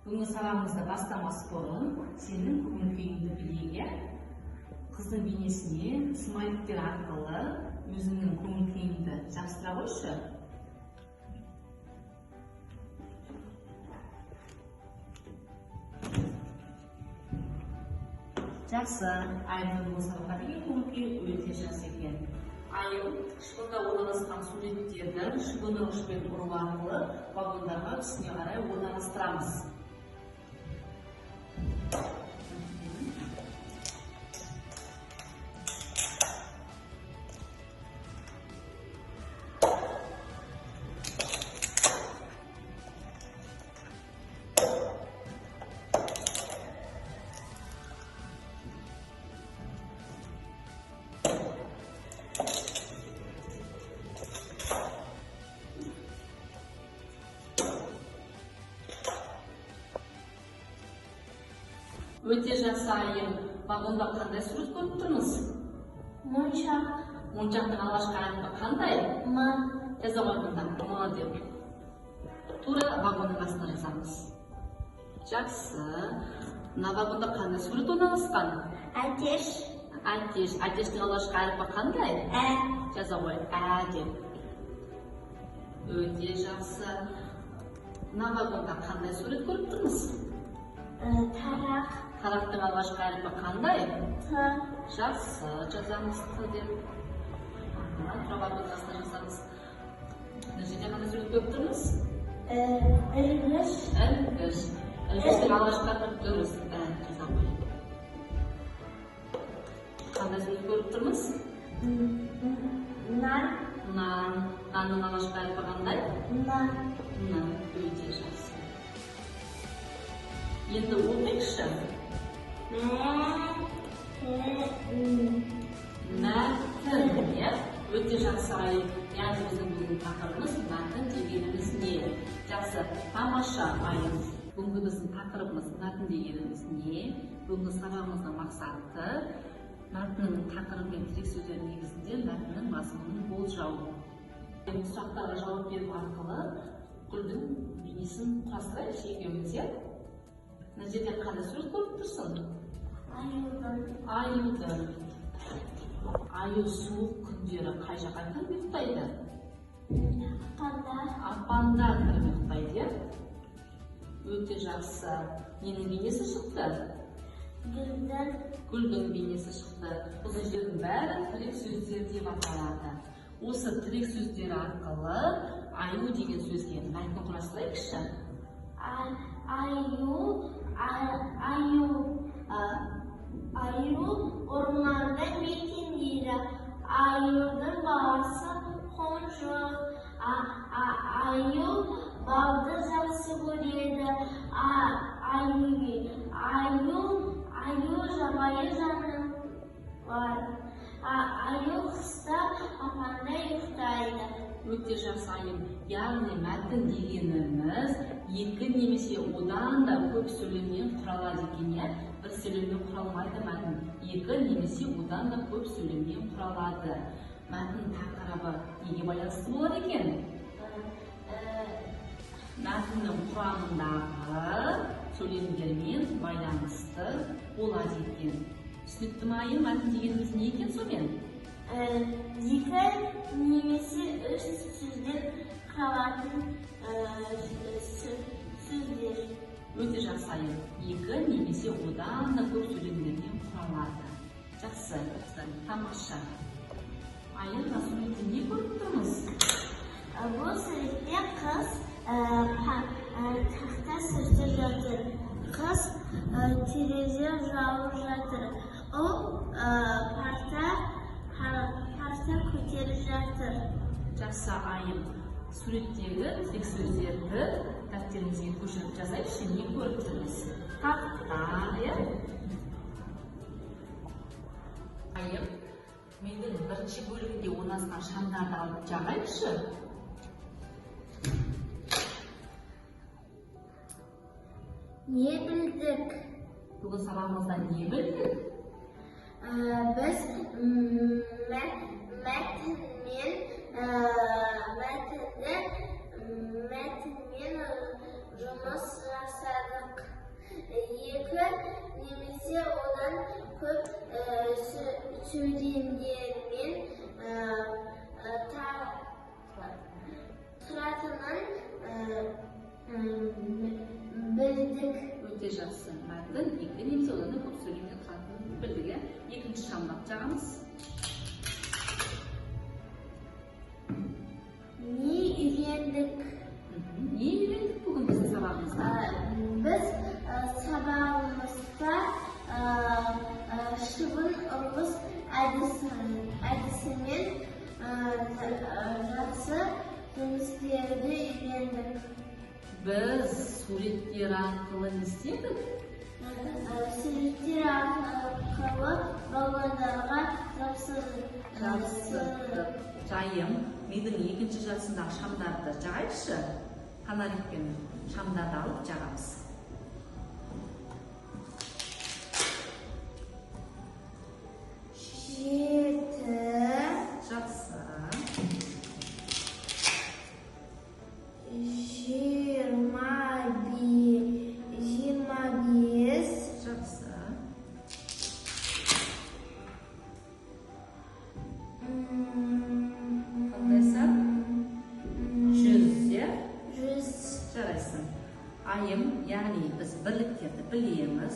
Бүгінгі сабағымызды бастамас бұрын сенің көңіл күйіңді білейік, иә? Қыздың бейнесіне смайликтер арқылы өзіңнің көңіл күйіңді жабыстыра қойшы. Жақсы, Айымның бүгін сабаққа деген көңіл күйі өте жақсы екен. Айым шыбында орналасқан суреттерді шыбынның ұшымен ұру арқылы вагондарға үстіне қарай орналастырамыз. Өте жақсы, Айым. Вагонда қандай сурет көріп тұрмыз? Моншақ. Моншақтың алғашқы әрпі қандай? М. Жаза ғой мұнда М деп. Тура вагонның астына жазамыз. Жақсы. Мына вагонда қандай сурет орналасқан? Әтеш. Әтеш. Әтештің алғашқы әрпі қандай? Ә. Жаза ғой Ә деп. Өте жақсы. Мына вагонда қандай сурет көріп тұрмыз? Тарақ. Тарақтың алғашқы әрпі қандай? Т. Жақсы, жазамыз Т деп. Тура вагонның астына жазамыз. Мына жерде қандай сурет көріп тұрмыз? Ілгіш. Ілгіш. Ілгіштің алғашқы әрпі дұрыс. Ә, жаза ғой. Қандай сурет көріп тұрмыз? Нан. Нан. Нанның алғашқы әрпі қандай? Н. Н. Өте жақсы. Енді оқиықшы. Мәтін. Мәтін, иә? Өте жақсы, Айым. Яғни біздің бүгінгі тақырыбымыз мәтін дегеніміз не? Жақсы, тамаша, Айым. Бүгінгі біздің тақырыбымыз мәтін дегеніміз не? Бүгінгі сабағымыздың мақсаты мәтіннің тақырыбы мен тірек сөздер негізінде мәтіннің мазмұнын болжау. Сұрақтарға жауап беру арқылы гүлдің бейнесін құрастырайықшы екеуміз, иә? Мына жерде қандай сурет көріп тұрсың? Аюдың. Аюдың. Аю суық күндері қай жаққа кіріп ұйықтайды? Апанда. Апанда кіріп ұйықтайды, иә? Өте жақсы. Ненің бейнесі шықты? Гүлдің. Гүлдің бейнесі шықты. Бұл жердің бәрі тірек сөздер деп аталады. Осы тірек сөздер арқылы аю деген сөзге мәтін құрастырайықшы. Аю, аю, аю орманда мекендейді. Аюдың баласы қонжық. Аю балды жақсы көреді. Аю жабайы жануар. Аю қыста апанда ұйықтайды. Өте жақсы, Айым. Яғни мәтін дегеніміз екі немесе одан да көп сөйлемнен құралады екен, иә? Бір сөйлемнен құралмайды мәтін. Екі немесе одан да көп сөйлемнен құралады. Мәтін тақырыбы неге байланысты болады екен? Мәтіннің құрамындағы сөйлемдермен байланысты болады екен. Түсінікті ме, Айым? Мәтін дегеніміз не екен сонымен? Екі немесе үш сөзден құралатын сөздер. Өте жақсы, Айым. Екі немесе одан да көп сөйлемдерден құралады. Жақсы, тамаша. Айым, мына суретте не көріп тұрмыз? Бұл суретте қыз тақта сүртіп жатыр. Қыз терезе жауып жатыр. Ол парта көтеріп жатыр. Жақсы, Айым. Суреттегі тірек сөздерді дәптерімізге көшіріп жазайықшы. Не көріп тұрмыз? Тақта, иә? Айым, менің бірінші бөлігінде орналасқан шамдарды алып жағайықшы. Не білдік? Бүгін сабағымызда не білдік? Біз мәтінмен жұмыс жасадық. немесе одан көп сөйлемдермен тұратынын білдік. Өте жақсы. Мәтін екі немесе одан да көп сөйлемнен тұратынын білдік, иә? Екінші шамды жағамыз. Не үйрендік? Не үйрендік бүгін біздің сабағымызда? Біз сабағымызда шыбын ұрғыш әдісімен жақсы жұмыстерді үйрендік. Біз суреттер арқылы не істедік? Суреттер арқылы балаларға Жабыстырдық. Жайым, мидың екінші жартысындағы шамдарды жағайықшы. Фонарикпен шамдарды алып жағамыз. 7. Жақсы. 25. Жақсы. Қандай сан? 100, иә? 100. Жарайсың. Айым, яғни біз бірліктерді білеміз,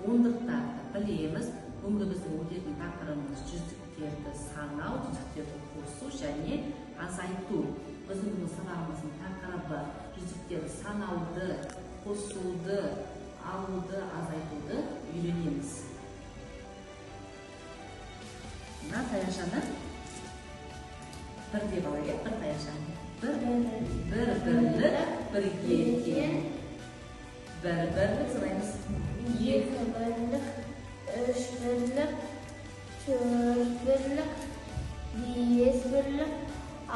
ондықтарды білеміз. Бүгінгі біздің өтетін тақырыбымыз жүздіктерді санау, жүздіктерді қосу және азайту. Біздің бүгінгі сабағымыздың тақырыбы жүздіктерді санауды, қосуды, алуды, азайтуды үйренеміз. Мына таяқшаны бір деп алайық, иә? Бір таяқшаны. Бір бірлік бірге тең. Бір бірлік санаймыз. 2 бірлік, 3 бірлік, 4 бірлік, 5 бірлік, 6,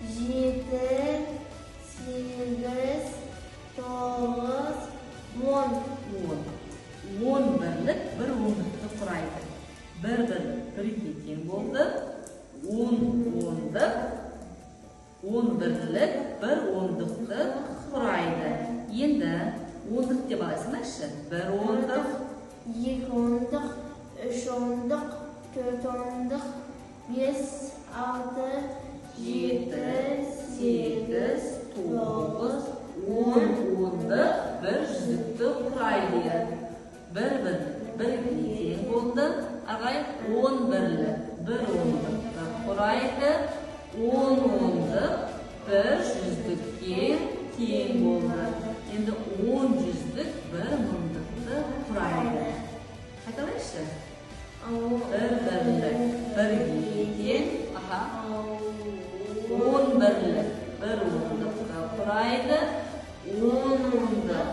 7, 8, 9, 10. 10. 10 бірлік бір ондықты құрайды. Бір бірлік бірге тең болды. 10 ондық, 10 бірлік бір ондықты құрайды. Енді ондық деп алай санайықшы. 1 ондық, 2 ондық, 3 ондық, 4 ондық, 5, 6, 7, 7, 8, 9, 10 ондық бір жүздікті құрайды. Бір бірлік бірге тең болды. Ағай, 10 бірлік бір ондықты құрайды. 10 ондық бір жүздікке тең болды. Енді 10 жүздік бір мыңдықты құрайды. Қайталайықшы. Бір бірлік бірге тең. Аха. 10 бірлік бір ондықты құрайды. 10 ондық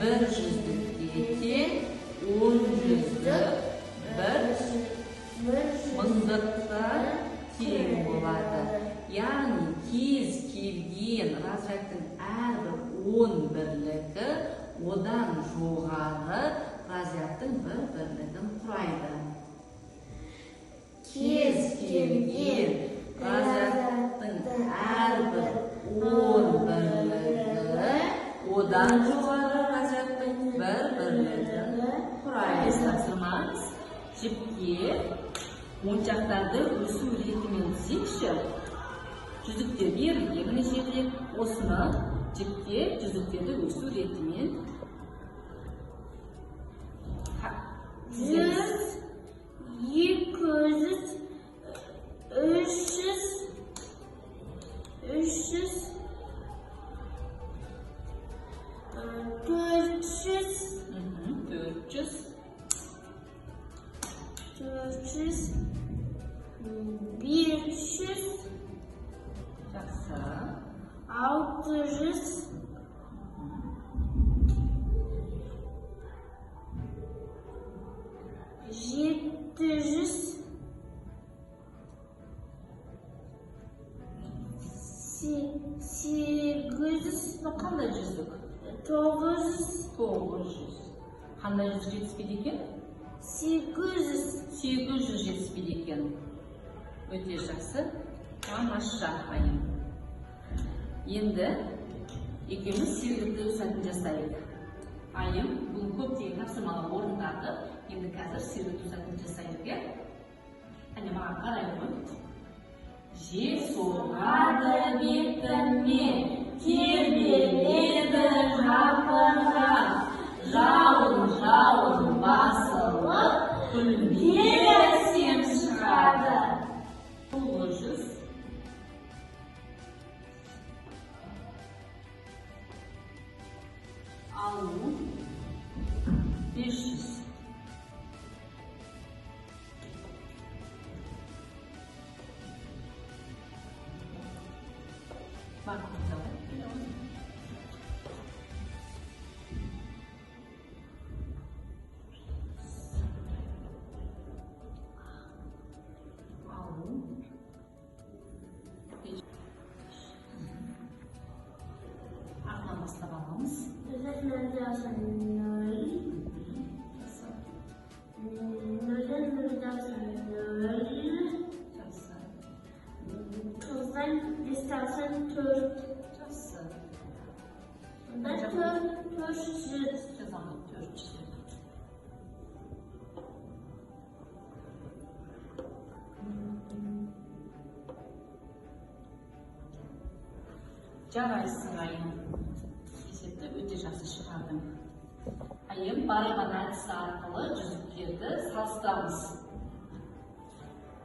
бір жүздікке тең. 10 жүздік бір мыңдыққа тең болады. Яғни кез келген разрядтың әрбір 10 бірлігі одан жоғары разрядтың бір бірлігін құрайды. Кез келген разрядтың әрбір 10 бірлігі одан жоғары разрядтың бір бірлігін құрайды. Тапсырмамыз жіпке моншақтарды өсу ретімен тізейікші. Жүзіктер берілген мына жерде. Осыны жіпке жүзіктерді өсу ретімен тіземіз. 100, 200, 300, 300, 400, 400, 400, 500, Жақсы. 600, 700, 800, Мынау қандай жүздік? 900, 900. Қандай жүздік жетіспейді екен? 800. 800 жетіспейді екен. Өте жақсы. Тамаша, айым. Енді екеуміз серілікті сәтін жасайық. Айым, бүгін көптеген тапсырмалар шығарды. Енді қазір сергіту сәтін жасайық, иә? Әне, маған қарай ғой. Жел соғады бетіме, тербеледі жапырақ. Жауын, жауын басылып, гүлдер әсем шығады. 900. Алу 500. Bak, давай. Алу 500. Артынан бастап аламыз. Нөлден алсаң нөл. Жақсы. Нөлден нөлді алсаң нөл. Жақсы. Тоғыздан бесті алсаң төрт. Жақсы. Сонда 400. Жазамын 400 деп. Жарайсың, Айым. Есепті өте жақсы шығардың. Айым, барабан әдісі арқылы жүзіктерді салыстырамыз.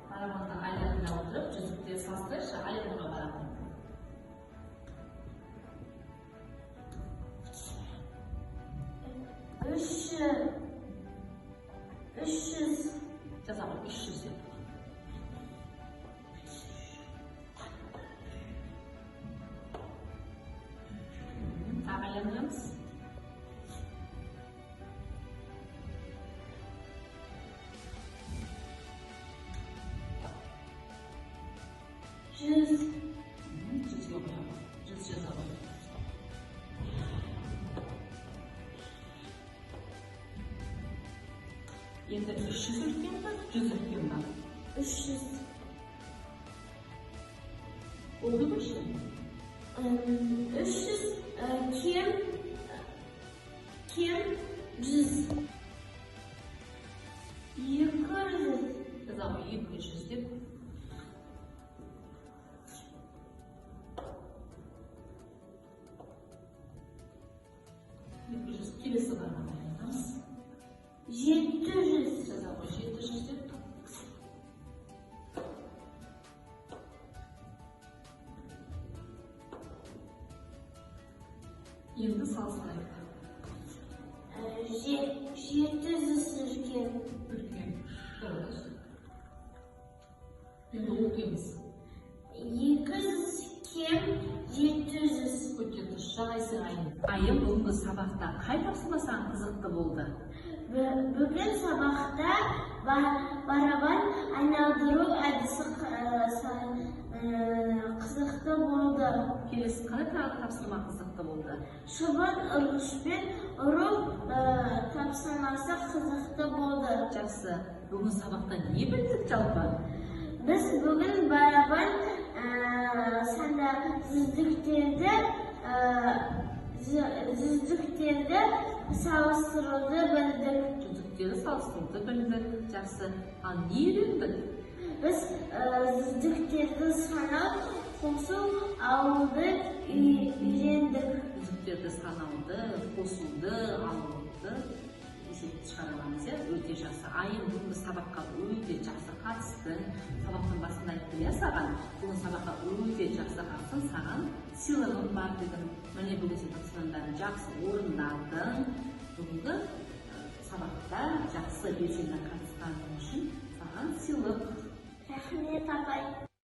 Барабанды айландыра отырып, жүзіктерді салыстырайықшы. Айландыра барабан. 300. Жазамын 300 деп. Тағы айландырамыз. 100. 100-ге қоямын. 100 жазамын. Енді 300 үлкен ба, 100 үлкен ба? 300. Оқи қойшы. 300 кем 100. 200. Жазамын 200 деп. Келесі барабан айландырамыз. 700. Жазамын 700 деп. Енді салыстырайық. 700 үлкен. Үлкен. Дұрыс. Енді оқимыз. 200 кем 700. Өте дұрыс. Жарайсың, Айым. Айым, бүгінгі сабақта қай тапсырма саған қызықты болды? Бүгін сабақта барабан айналдыру әдісі қызықты болды. Келесі қандай тағы тапсырма қызықты болды? Шыбын ұрғышпен ұру тапсырмасы қызықты болды. Жақсы. Бүгін сабақта не білдік жалпы? Біз бүгін барабан санда жүздіктерді салыстыруды білдік. Жүздіктерді салыстыруды білдік. Жақсы. Ал не үйрендік? Біз жүздіктерді санау, қосу, алуды үйрендік. Жүздіктерді санауды, қосуды, алуды есепті шығара аламыз, иә? Өте жақсы. Айым, бүгінгі сабаққа өте жақсы қатыстың. Сабақтың басында айттым, иә, саған. Бүгін сабаққа өте жақсы қатыстың, саған сыйлығым бар дедім. Міне, бүгін сен тапсырманың бәрін жақсы орындадың. Бүгінгі сабақта жақсы белсенді қатысқаның үшін саған сыйлық. Рахмет, апай.